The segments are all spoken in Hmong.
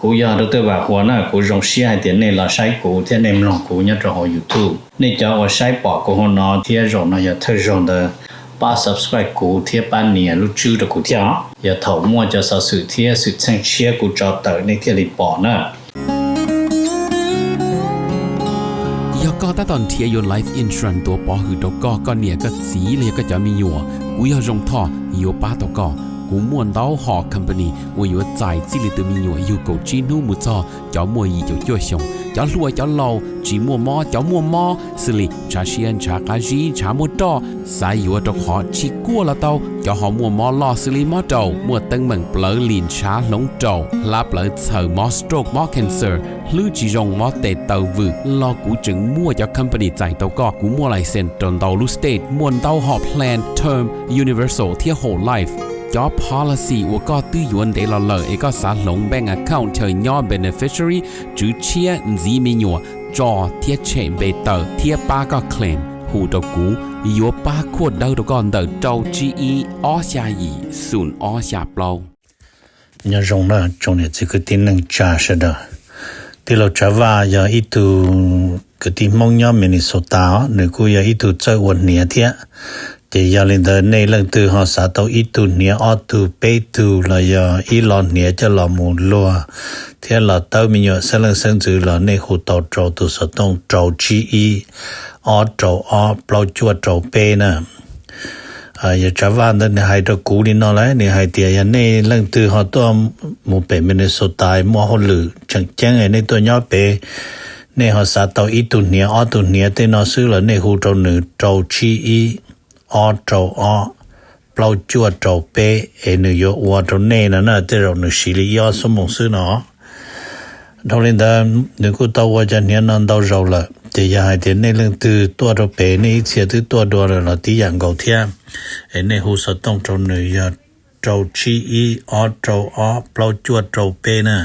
Kuv yog Dr. Vam Huas na, kuv zoo siab hais tias nej los saib kuv thiab nej mloog kuv nyob rau hauv YouTube. Nej cov uas saib pom kuv hauv no thiab zaum no yog thawj zaug ntawd, pab subscribe kuv thiab pab nias lub tswb rau kuv thiab os. Yog thaum muaj cov xov xwm thiab xwm txheej tshiab kuv tso tawm nej thiaj li pom na. Yog koj tab tom nrhiav yuav life insurance tuav pov hwm rau koj, koj niam koj txiv los yog koj cov me nyuam, kuv yog Zoo Thoj yuav pab tau koj. Kuv muaj ntau hom company uas yuav txais txij li tus me nyuam yug kaum tsib hnub mus txog cov muaj yim caum cuaj xyoos, cov hluas cov laus, tsis muaj mob cov muaj mob, xws li ntshav siab ntshav qab zib ntshav muaj roj, xav yuav rau qhov tsis kuaj los tau, cov ho muaj mob loj xws li mob raum, muaj teeb meem plawv lim ntshav hloov raum, hlab plawv txhaws, mob stroke mob cancer, hlwb tsis zoo mob tes taw vwm los kuv tseem muaj cov company txais tau koj. Kuv muaj license rau ntau lub state, muaj ntau hom plan term, universal thiab whole life. Cov policy uas koj twb yuav ntev los lawm es koj xav hloov bank account chaw nyob beneficiary, tswv tshiab, ntxiv me nyuam, tso thiab tshem npe tawm thiab pab koj claim, hu rau kuv, yuav pab khuaj dawb rau koj ntawm rau tsib ib ob xya yim xoom ob xya plaub. Nyob zoo na tsoom niam txiv kwv tij neej tsa sawv daws. Tij laug Tsav Vaj yog ib tug kwv tij Hmoob nyob Minnesota os, nws kuj yog ib tug txawj ua hniav thiab. Ces yog li ntawd nej leej twg ho xav tau ib tug hniav ob tug peb tug los yog ib lo hniav coj los mus luag thiab los tawb me nyuam xeeb leej xeeb ntxwv los nej hu tau rau tus xov tooj rau tsib ib ob rau ob plaub cuaj rau peb na. Yog Tsav Vaj ntawd nws hais rau kuv li no lawm, nws hais tias yog nej leej twg ho tuaj mus pem Minnesota muaj hauj lwm tseem ceeb nej tuaj nyob pem, nej ho xav tau ib tug hniav ob tug hniav tej no xwb los nej hu rau nws rau tsib ib ob rau ob plaub cuaj rau peb es nws yuav ua rau nej no na, tej zaum nws siv li ib ob xuab moos xwb no. Dhau li ntawd nws kuj tau ua cov hniav no ntau zaus lawm, ces yog hais tias nej leej twg tuaj rau pem nej ib txhia twb tuaj dua lawm los tib yam nkaus thiab, es nej hu xov tooj rau nws yog rau tsib ib ob rau ob plaub cuaj rau peb na.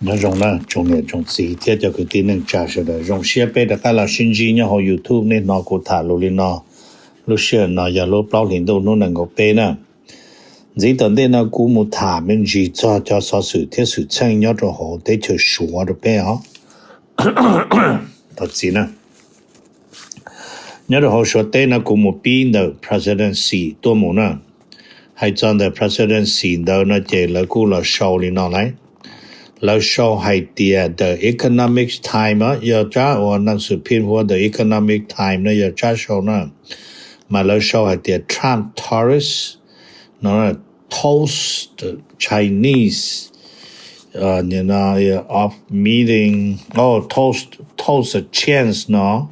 Nyob zoo na tsoom niam tsoom txiv thiab cov kwv tij neej tsa sawv daws, zoo siab peb rov qab los sib ntsib nyob hauv YouTube. Nej hnov kuv tham lus li no, lub sij hawm no yog lub plaub hlis ntuj hnub nees nkaum peb na. Ntxiv tom ntej no kuv mus tham me ntsis txog cov xov xwm thiab xwm txheej nyob rau hauv teb chaws Suav rau peb os. Thov txim na. Nyob rau hauv Suav teb no kuv mus pib ntawm President Xi tuaj mus na. Hais txog ntawm President Xi ntawd no ces lawv kuj los sau li no lawm. Lawv sau hais tias The Economic Times, yog tsab uas nas xus phim hua The Economic Times no yog tsab sau na, mas lawv sau hais tias Trump toast, no, toast Chinese, of meeting, oh, toast, toast a chance no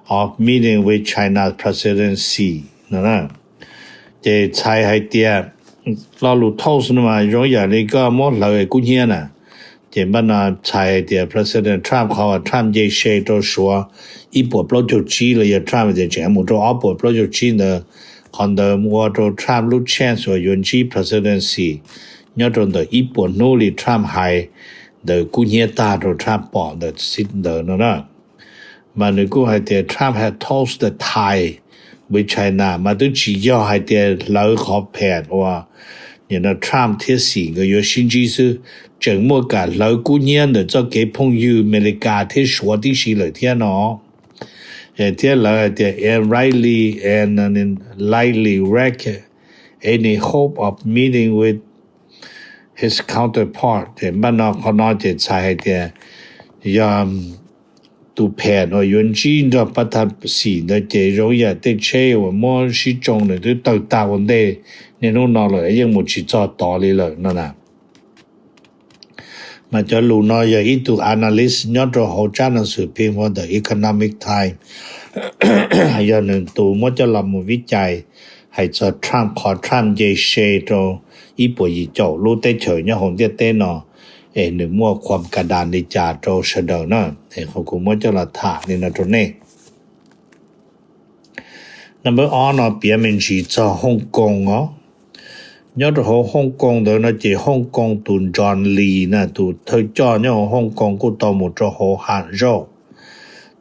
of meeting with China President Xi no. Ces txhais hais tias lo lus toast no mas zoo yam li koj muab hlawv kub hnyiab na. Ces npaj no txhais hais tias President Trump, qhov uas Trump nce se rau Suav ib puas plaub caug tsib los yog Trump tias tseem mus rau ob puas plaub caug tsib ntawd, qhov ntawd ua rau Trump lub chance uas yuav ntsib President Xi nyob rau ntawm ib puas hnub li Trump hais ntawd kub hnyiab tag rau Trump pom ntawm ntawd no na. Mas nws kuj hais tias Trump has toast the tie with China, mas twb tsis yog hais tias hlawv qhov phas uas Trump thiab Xi nkawd yuav sib ntsib xwb, tseem muaj kam hlawv kub hnyiab ntawm txoj kev phooj ywg Amelikas thiab Suav tib si lawm thiab no. Thiab lawv hais tias and likely, and likely wreck any hope of meeting with his counterpart. Ces npaj no qhov no ces txhais hais tias yog tus phas uas yuav ntsib nrog President Xi ntawd ces zoo yam tej tsheb uas muab sib tsoo nws twb tawg tag ua ntej niaj hnub no lawm, yeej mus tsis txog tod li lawm no na. Mas cov lus no yog ib tug analyst nyob rau hauv tsab nas xus phim hua The Economic Times, yog nws tus muab coj los mus vib cais hais txog Trump, qhov Trump nce se rau ib puas yim caum lub teb chaws nyob hauv ntiaj teb no, es nws muaj khuam ka das li cas rau sawv daws na. Es kuv muab coj los tham li no rau nej. Number ob no piav me ntsis txog Hong Kong os. Nyob rau hauv Hong Kong ntawd no ces Hong Kong tus John Lee na, tus thawj coj nyob hauv Hong Kong kuj tau mus rau hauv Ham Zauj.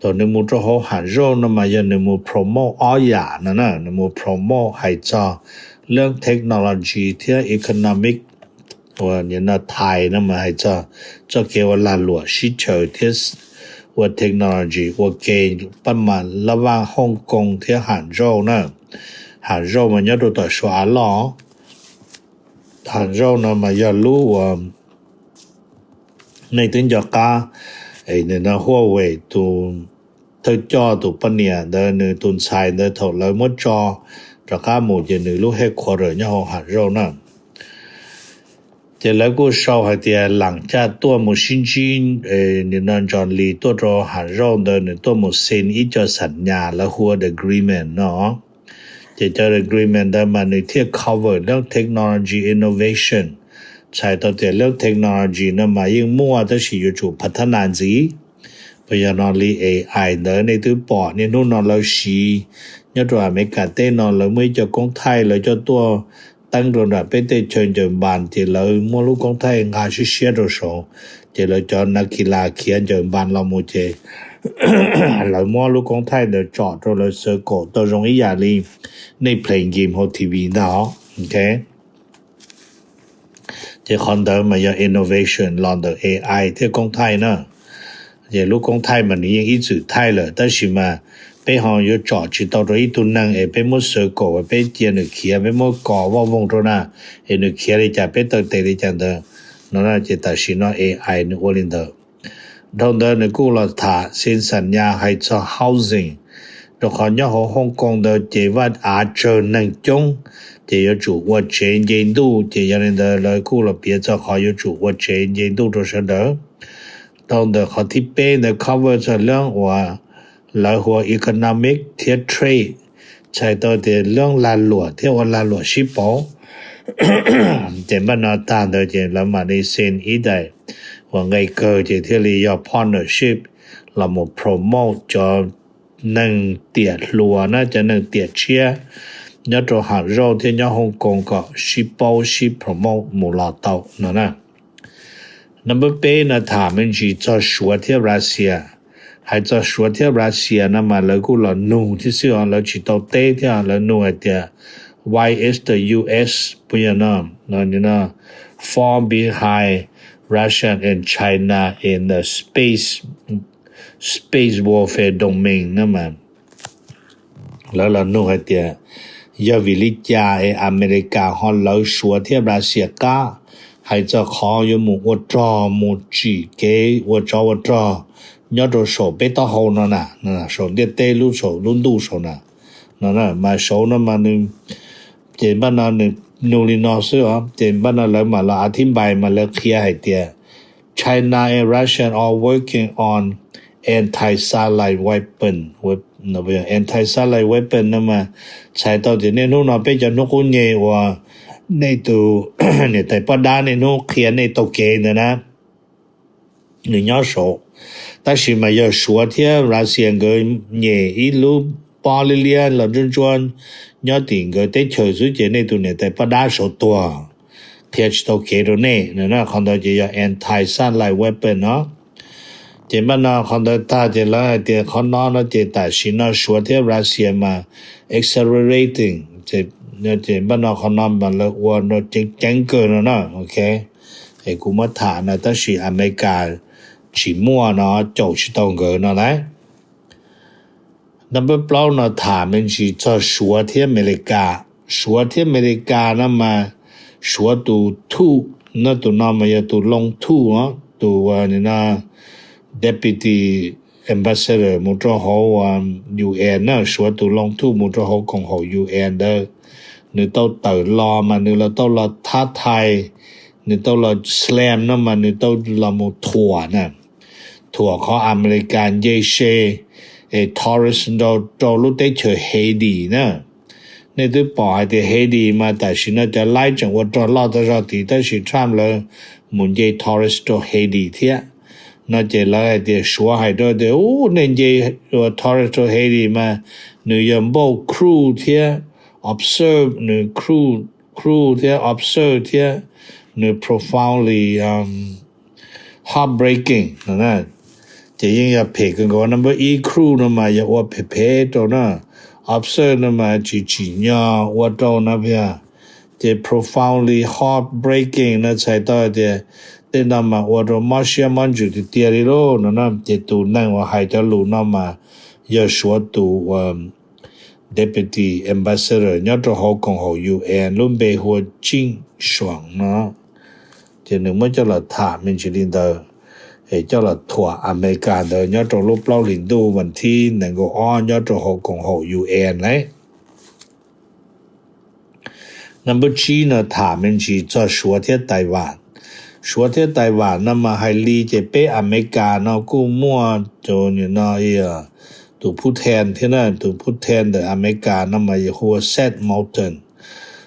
Thaum nws mus rau hauv Ham Zauj no mas yog nws mus promote ob yam no na, nws mus promote hais txog lub technology thiab economic Nim no Thai no mas hais txog txoj kev ua lag luam sib chaws thiab ua technology ua ke pab mas lab vaj Hong Kong thiab Ham Zauj na. Ham Zauj mas nyob rau tom Suav av loj. Ham Zauj no mas yog lub uas nej twb nco qab, nim no Huawei tus thawj coj tus poj niam ntawd nws tus ntxhais ntawd thaum lawv muab tso rov qab mus ces nws lub headquarter nyob hauv Ham Zauj na. Ces lawv kuj sau hais tias lam caj tuaj mus sib ntsib, nim no John Lee tuaj rau Ham Zauj ntawd nws tuaj mus sign ib co xam nyas lawv hu ua the agreement no. Ces cov agreement ntawd mas nws thiaj cover lub technology innovation, txhais tau tias lub technology no mas yeej muaj tab sis yuav tsum phav thab nas ntxiv. Puas yog no li A I ntawd nej twb pom niaj hnub no lawv siv nyob rau Amelikas teb no lawv muaj ib co koob thaij lawv coj tuaj teeb rau nram peb tej chaw ncaws npas ces lawv muab lub koob thaij nqa siab siab rau saud, ces lawv cov nav kis las khiav ncaws npas los mus ces lawv muab lub koob thaij ntawd tsom rau lawv xav kom tau zoo ib yam li nej play game hauv T V ntag. Ces qhov ntawd mas yog innovation los ntawm A I thiab koob thaij na. Ces lub koob thaij mas nws yeej ib txwm thaij lawm tab sis mas peb ho yuav tsom tsis tau rau ib tug neeg es peb muab xav kom peb cia nws khiav peb muab kos voj voog rau na, es nws khiav li cas peb taw tes li cas ntawd no. Ces tam sim no A I nws ua li ntawd. Dhau ntawd nws kuj los tham xeev xam nyas hais txog housing, rau qhov nyob hauv Hong Kong ntawd ces vaj av tsawg neeg coob, ces yuav tsum ua tsev nce ntuj, ces yog li ntawd lawv kuj los piav txog qhov yuav tsum ua tsev nce ntuj rau sawv daws. Dhau ntawd qhov thib peb ntawd cover txog lub uas lawv hu ua economic thiab trade, txhais tau tias lub lag luam thiab ua lag luam sib pauv. Ces npaj no tag ntawd ces lawv mam li sign ib daim uas nqe kawg ces thiaj li yog partnership los mus promote cov neeg tiam hluas na, cov neeg tiam tshiab nyob rau Ham Zauj thiab nyob Hong Kong kom sib paub sib promote mus los tau no na. Number peb no tham me ntsis txog Suav thiab Russia. Hais txog Suav thiab Russia no mas lawv kuj los nug thiab xwb os, lawv tsis tau teb thiab, lawv nug hais tias why is the U S, puas yog no, fall behind Russia and China in the space space warfare domain no mas lawv los nug hais tias yog vim li cas es Amelikas ho lawv Suav thiab Russia qab hais txog qhov yuav mus ua rog mus tsim kev ua tsov ua rog nyob rau saum peb taub hau no na, saum ntiaj teb lub saum lub ntuj saum na, no mas saud no mas nws, ces npaj no nws nug li no xwb os, ces npaj no lawv mam los a thib npai mas lawv qhia hais tias China and Russia are working on anti-satellite weapon. Anti-satellite weapon no mas txhais tau tias niaj hnub no peb cov hnub qub nyeg uas nej tus niam tais poj dab niaj hnub qhia nej taug kev ntawd na, nws nyob saud. Tab sis mas yog Suav thiab Russia nkawd nyem ib lub pob liab liab los ntsuab ntsuab nyob tim nkawd teb chaws xwb ces nej tus niam tais poj dab saud tuag, qhia tsis tau kev rau nej. Qhov ntawd ces yog anti-satellite weapon no. Ces npaj no qhov ntawd tag ces lawv hais tias qhov no no ces tam sim no Suav thiab Russia mas accelerating, ces npaj no qhov no mas lawv ua ceev ceev kawg no na. Es kuv muab tham no tab sis Amelikas tsis muaj no, caum tsis tau nkawd no lauj. Number plaub no tham me ntsis txog Suav thiab Amelikas. Suav thiab Amelikas no mas Suav tus thuj, no tus no mas yog tus loo thuj, tus deputy ambassador mus rau hauv U N na, Suav tus loo thuj mus rau hauv koom haum U N ntawd. Nws tau tawm los mas nws los tau los thab thai, nws tau los slam no mas nws tau los mus thuam na, thuam qhov Amelikas nce se es tourist nrau rau lub teb chaws Haiti na. Nej twb pom hais tias Haiti mas tam sim no cov laib tseem ua rog loj tau zog tid tab sis Trump lawv mus nce tourist rau Haiti thiab. No ces lawv hais tias Suav hais rau tias u nej nce ua tourist rau Haiti mas nws yog npauj cruel thiab absurd, nws cruel thiab absurd thiab nws profoundly heartbreaking no. Ces yeej yog phem kawg nkaus. Number ib cruel no mas yog ua phem phem rau na, absurd no mas tsis tsim nyog ua rau na. Ces profoundly heartbreaking no txhais tau hais tias tej no mas ua rau mob siab mob ntsws tiag tiag li lauj no na. Ces tus neeg uas hais cov lus no mas yog Suav tus uas deputy ambassador nyob rau hauv koom haum U N, lub npe hu ua Jing Shuang no. Ces nws muab coj los tham me ntsis li ntawd, es coj los thuam Amelikas ntawd nyob rau lub plaub hlis ntuj vas thib nees nkaum ob nyob rau hauv koom haum U N lauj. Number tsib no tham me ntsis txog Suav thiab Taiwan. Suav thiab Taiwan no mas hais li ces peb Amelikas no kuj muaj tus no, tus Putin thiab na, tus Putin ntawm Amelikas no mas hu ua Sam Moulton.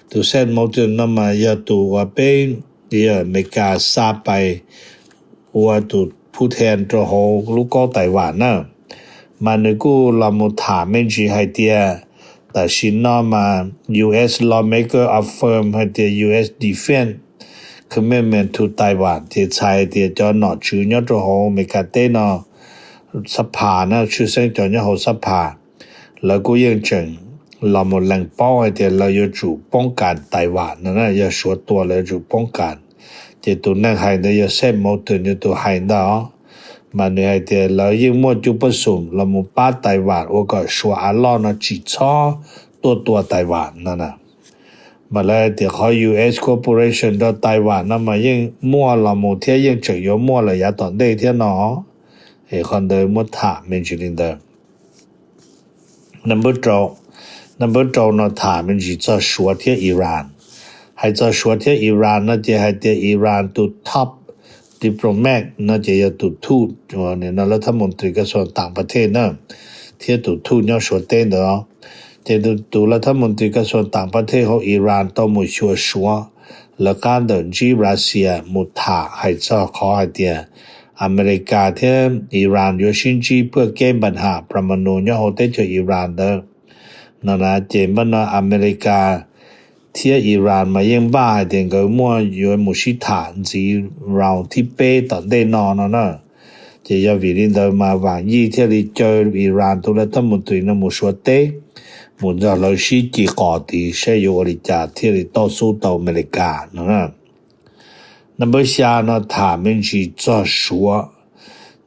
Tus Sam Moulton no mas yog tus uas peb Amelikas xa pais ua tus Putin rau hauv lub kaub Taiwan na. Mas nws kuj los mus tham me ntsis hais tias tam sim no mas U S lawmaker affirm hais tias U S defense commitment to Taiwan, ces txhais tias cov nom tswv nyob rau hauv Amelikas teb no, xab phas na, tshwj xeeb cov nyob hauv xab phas, lawv kuj yeej tseem los mus lees paub hais tias lawv yuav tsum poob kas Taiwan no na, yog Suav tua lawv yuav tsum poob kas. Ces tus neeg hais ntawd yog Sam Moulton yog tus hais ntawd, mas nws hais tias lawv yeej muaj cuj poj xum los mus pab Taiwan ua kom Suav av loj no tsis txhob tuaj tua Taiwan no na. Mas lawv hais tias qhov U S cooperation rau Taiwan no mas yeej muaj los mus thiab yeej tseem yuav muaj lawm yav tom ntej thiab no. Es qhov ntawd muab tham me ntsis li ntawd. Number rau, number rau no tham me ntsis txog Suav thiab Iran. Hais txog Suav thiab Iran no ces hais tias Iran tus top diplomat no ces yog tus thuj, no lawv thab mus tris kas xuas tam pas thej na, thiab tus thuj nyob Suav teb ntawd. Ces tus lawv thab mus tris kas xuas tam pas thej hauv Iran tau mus xyuas Suav lawv qab ntawm ntsib Russia mus tham hais txog qhov hais tias Amelikas thiab Iran yuav sib ntsib phuaj keb npa ham pramanu nyob hauv teb chaws Iran ntawd no na. Ces npaj no Amelikas thiab Iran mas yeej npaj hais tias nkawd muaj yuav mus sib tham ntxiv round thib peb tom ntej no no na. Ces yog vim li ntawd mas Vam Yij thiaj li caw Iran tus lawv thab mus tris no mus Suav teb, mus nrog lawv sib ci qos tid saib yuav ua li cas thiaj li tau xub tau Amelikas no na. Number xya no tham me ntsis txog Suav.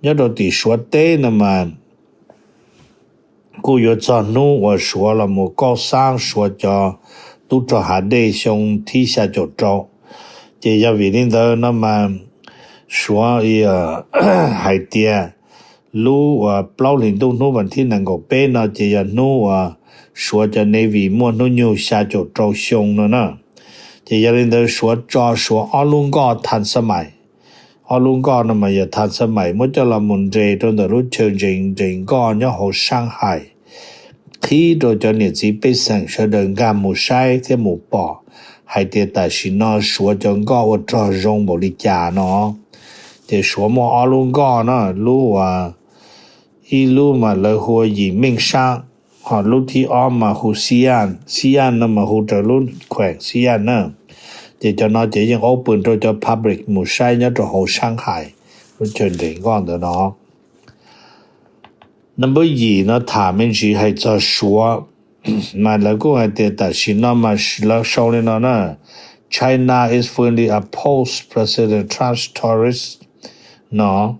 Nyob rau tim Suav teb no mas kuj yuav txog hnub uas Suav los mus kauj xab Suav cov tub rog hav dej xyoo thib xya caum rau. Ces yog vim li ntawd no mas Suav hais tias lub uas plaub hlis ntuj hnub vas thib nees nkaum peb no ces yog hnub uas Suav cov navy muaj hnub nyoog xya caum rau xyoo no na. Ces yog li ntawd Suav tso Suav ob lub nkoj than xab mais, ob lub nkoj no mas yog than xab mais muab coj los mus nres rau ntawm lub chaw nres nres nkoj nyob hauv Shanghai, qhib rau cov niam txiv pej xeem sawv daws nkag mus saib thiab mus pom hais tias tam sim no Suav cov nkoj ua rog zoo npaum li cas no. Ces Suav muaj ob lub nkoj na, lub uas ib lub mas lawv hu ua Yim Meej Sab, ho lub thib ob mas hu Xi'an, Xi'an no mas hu raws lub khueem Xi'an na. Ces cov no ces yeej open rau cov public mus saib nyob rau hauv Shanghai, lub chaw nres nkoj ntawd no. Number yim no tham me ntsis hais txog Suav, mas lawv kuj hais tias tam sim no mas lawv sau li no na: China is firmly oppose President Trump's tourist no,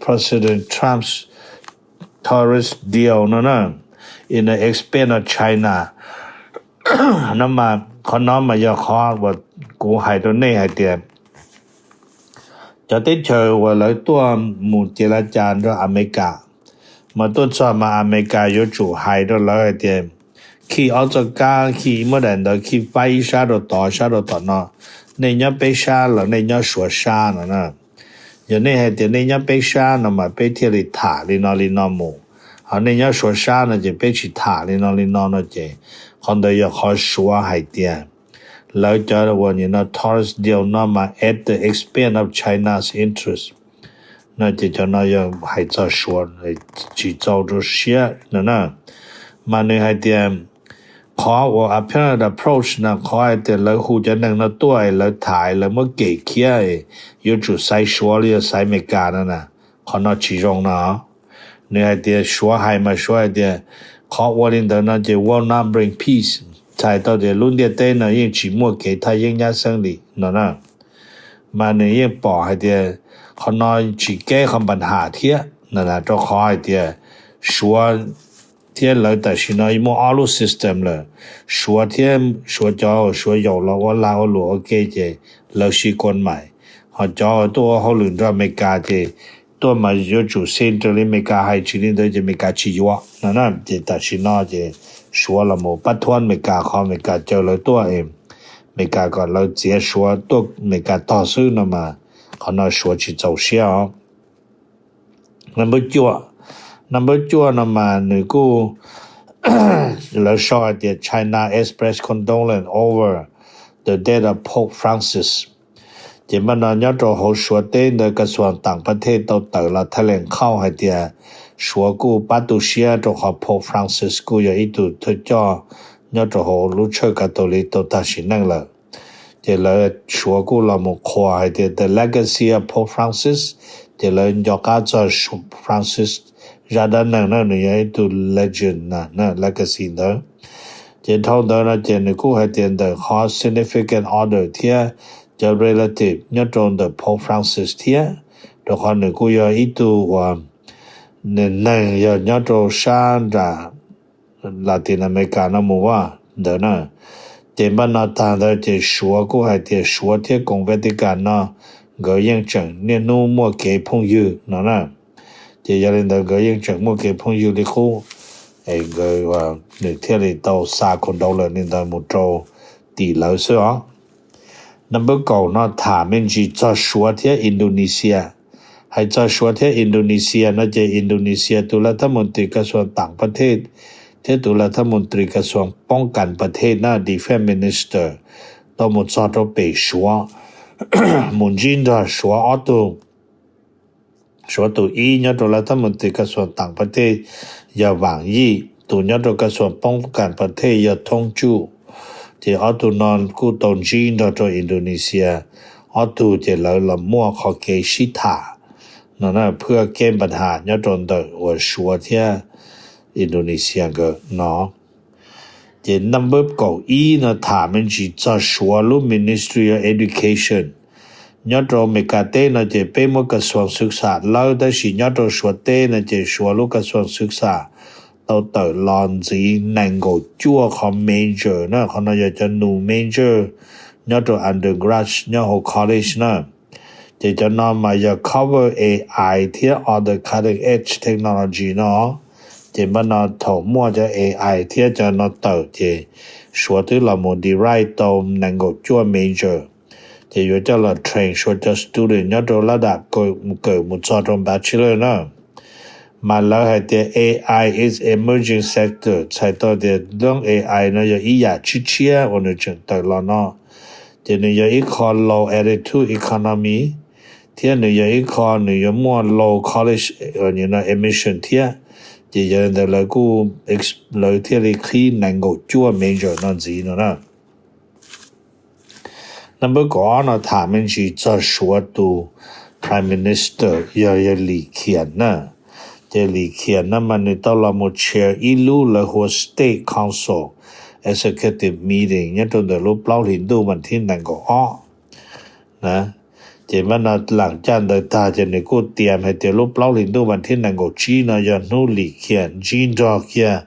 President Trump's tourist deal no na, in the expense of China. No mas qhov no mas yog qhov uas kuv hais rau nej hais tias cov teb chaws uas lawv tuaj mus ces la cas nrog Amelikas, mas tuaj txog mas Amelikas yuav tsum hais rau lawv hais tias, khij ob txoj kab, khij muab daim ntawv khij faib ib sab rau tod sab rau tom no, nej nyob peb sab los nej nyob Suav sab no na. Yog nej hais tias nej nyob peb sab no mas peb thiaj li tham li no li no mus, ho nej nyob Suav sab no ces peb tsis tham li no li no no ces qhov ntawd yog qhov Suav hais tias lawv cov uas nim no tourist deal no mas at the expense of China's interest no ces cov no yog hais txog Suav tsis txaus rau siab no na. Mas nws hais tias qhov uas apparent approach no qhov hais tias lawv hu cov neeg no tuaj es lawv tham es lawv muab kem khiab es yuav tsum xaiv Suav los yog xaiv Amelikas no na, qhov no tsis zoo no. Nws hais tias Suav hais mas Suav hais tias qhov ua li ntawd no ces will not bring peace. txhais tau tias lub ntiaj teb no yeej tsis muaj kev thaj yeeb nyab xeeb li no na. Mas nws yeej pom hais tias qhov no tsis keb qhov npa ham thiab no, rau qhov hais tias Suav thiab lawv tam sim no muaj ob lub system lawm. Suav thiab Suav cov Suav yaus los ua lag ua luam ua ke ces lawv siv kuam mais, ho cov tuaj ua hauj lwm nrog Amelikas ces tuaj mas yuav tsum xij raws li Amelikas hais, tsis li ntawd ces Amelikas tsis yuav no na. Ces tam sim no ces Suav los mus pab thuab Amelikas, qhov Amelikas caw lawv tuaj, Amelikas kom lawv txiav Suav tuaj Amelikas tog xwb no mas qhov no Suav tsis txaus siab os. Number cuaj, number cuaj no mas nws kuj, lawv sau hais tias China express condolence over the death of Pope Francis. Ces npaj no nyob rau hauv Suav teb ntawd kas xuas tam pa thej tau tawm los thaij lees khauj hais tias Suav kuj pab tu siab rau qhov Pope Francis kuj yog ib tug thawj coj nyob rau hauv lub tshawj Catholic tau tag sim neej lawm. Ces lawv Suav kuj los mus qhuas hais tias the legacy of Pope Francis, ces lawv nco qab txog Francis zaj dab neeg na, nws yog ib tug legend na, legacy ntawd. Ces dhau ntawd no ces nws kuj hais tias ntawm qhov significant other thiab cov relative nyob rau ntawm Pope Francis thiab, rau qhov nws kuj yog ib tug uas neeg yog nyob rau sab nram Latin America no mus vaj ntawd na. Ces npaj no tag ntawd ces Suav kuj hais tias Suav thiab koom Vatican no nkawd yeej tseem niaj hnub muaj kev phooj ywg no na. Ces yog li ntawd nkawd yeej tseem muaj kev phooj ywg li qub, es nkawd, nws thiaj li tau xa condolence li ntawd mus rau tim lawv xwb os. Number kaum no tham me ntsis txog Suav thiab Indonesia. Hais txog Suav thiab Indonesia no ces Indonesia tus laj thab mus tris kas xuas tam pa thej thiab tus laj thab mus tris kas xuas poob kas pa thej na, defense minister, tau mus txog rau pem Suav, mus ntsib nrog Suav ob tug. Suav tus ib nyob rau laj thab mus tris kas xuas tam pa thej yog Vam Yij, tus nyob rau kas xuas poob kas pa thej yog Thoob Tsuj. Ces ob tug no kuj tau ntsib nrog rau Indonesia, ob tug ces lawv los muaj qhov kev sib tham no na, phwj kev npa ham nyob rau ntawm uas Suav thiab Indonesia nkawd no. Ces number kaum ib no tham me ntsis txog Suav lub Ministry of Education. Nyob rau Meskas teb no ces peb muaj kas xuas xwv xam lawm, tab sis nyob rau Suav teb no ces Suav lub kas xuas xwv xam tau tawm los ntxiv nees nkaum cuaj qhov major na, qhov no yog cov new major nyob rau undergrad nyob hauv college na. Ces cov no mas yog cover A I thiab other cutting edge technology no. Ces npaj no thaum muaj cov A I thiab cov no tawm ces Suav twb los mus derive tau nees nkaum cuaj major. Ces yuav coj los train Suav cov student nyob rau lab dam kawm mus txog rau bachelor na. Mas lawv hais tias A I is emerging sector, txhais tau tias lub A I no yog ib yam tshiab tshiab uas nws tseem tawm los no. Ces nws yog ib qho low altitude economy, thiab nws yog ib qho nws yuav muaj low college emission thiab. Ces yog li ntawd lawv kuj, lawv thiaj li qhib nees nkaum cuaj major no ntxiv no na. Number kaum ob no tham me ntsis txog Suav tus Prime Minister yog, yog Lis Khias na. Ces Lis Khias no mas nws tau los mus chair ib lub lawv hu ua State Council Executive Meeting nyob rau ntawm lub plaub hlis ntuj vas thib nees nkaum ob na. Ces npaj no lam caj ntawd tag ces nws kuj tias hais tias lub plaub hlis ntuj vas thib nees nkaum tsib no yog hnub Lis Khias ntsib nrog kiag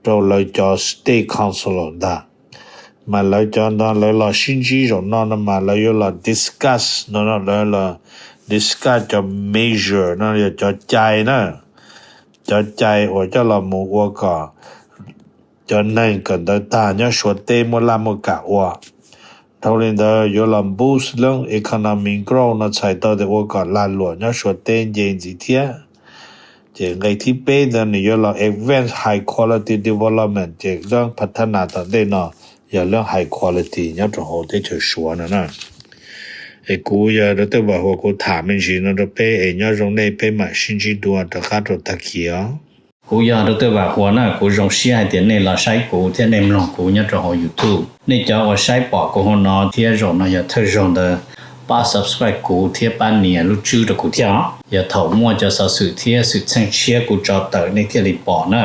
rau lawv cov State Council ntag. Mas lawv cov no lawv los sib ntsib zaum no no mas lawv yuav los discuss no, lawv los discuss cov measure no yog cov cai na, cov cai uas coj los mus ua kom cov neeg kawm ntawv tag nyob Suav teb muaj laj muaj kam ua. Dhau li ntawd yuav los boost lub economy growth no txhais tau tias ua kom lag luam nyob Suav teb nce ntxiv thiab. Ces nqe thib peb ntawd nws yuav los advance high quality development, ces lub pha thab nas tom ntej no yog lub high quality nyob rau hauv teb chaws Suav no na. Es kuv yog Dr. Vam Huas, kuv tham me ntsis no rau peb es nyob zoo nej, peb mam sib ntsib dua rov qab rau tag kis os. Kuv yog Dr. Vam Huas na, kuv zoo siab hais tias nej los saib kuv thiab nej mloog kuv nyob rau hauv YouTube. Nej cov uas saib pom kuv hauv no thiab zaum no yog thawj zaug ntawd, pab subscribe kuv thiab pab nias lub tswb rau kuv thiab os. Yog thaum muaj cov xov xwm thiab xwm txheej tshiab kuv tso tawm nej thiaj li pom na.